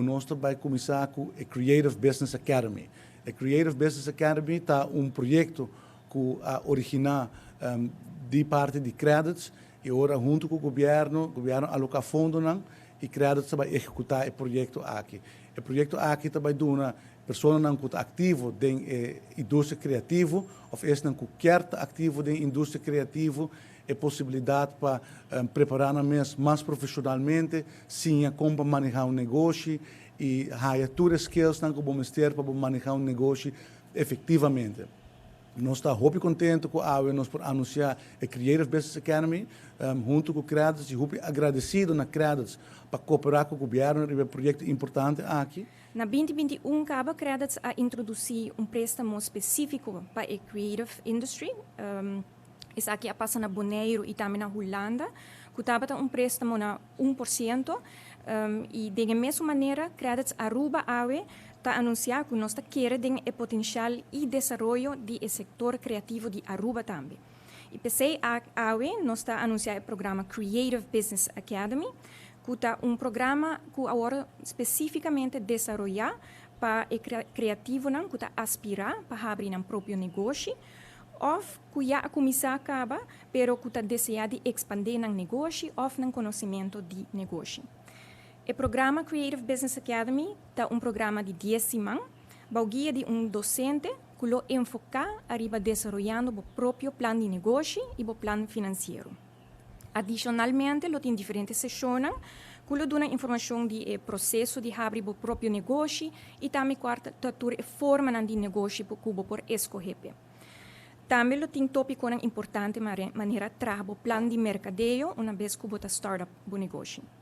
Nos ta bay cuminsa cu e Creative Business Academy. E Creative Business Academy ta un proyecto cu a origina di parti di Qredits y awor hunto cu gobierno, gobierno a aloca fondonan y Qredits ta bay ehecuta e proyecto aki. E proyecto aki ta bay duna personanan cu ta activo den industria creativo of esnan cu kier ta activo den industria creativo e posibilidad pa prepara nan mes mas profesionalmente, siña con pa maneha un negoshi y haya tur skills nan cu bo mester pa maneha un negoshi efectivamente. Nos ta hopi contento cu awe nos por anuncia e Creative Business Academy hunto cu Qredits y hopi agradecido na Qredits pa coopera cu gobierno riba e proyecto importante aki. Na 2021, caba Qredits a introduci un prestamo specifico pa e creative industry. Esaki a pasa na Bonaire y tambe na Hulanda, cu tabata un prestamo na 1%. Y di mesun manera, Qredits Aruba awe ta anuncia cu nos ta kere den e potencial y desaroyo di sector creativo di Aruba tambe. Y p'esey awe nos ta anuncia e programa Creative Business Academy, cu ta un programa cu awor specificamente desaroya pa e creativonan cu ta aspira pa habri nan propio negoshi of cu ya a cuminsa caba, pero cu ta desea di expande nan negoshi of nan conocimento di negoshi. E programa Creative Business Academy ta un programa di 10 siman, bou guia di un docente cu lo enfoca ariba desaroyando bo propio plan di negoshi y bo plan financiero. Adicionalmente, lo tin diferente sesion cu lo duna informacion di proceso di habri bo propio negoshi y tambe cua ta tur e forma di negoshi cu bo por scohe. Tambe lo tin topico importante manera traha bo plan di mercadeo un biaha cu bo ta start up bo negoshi.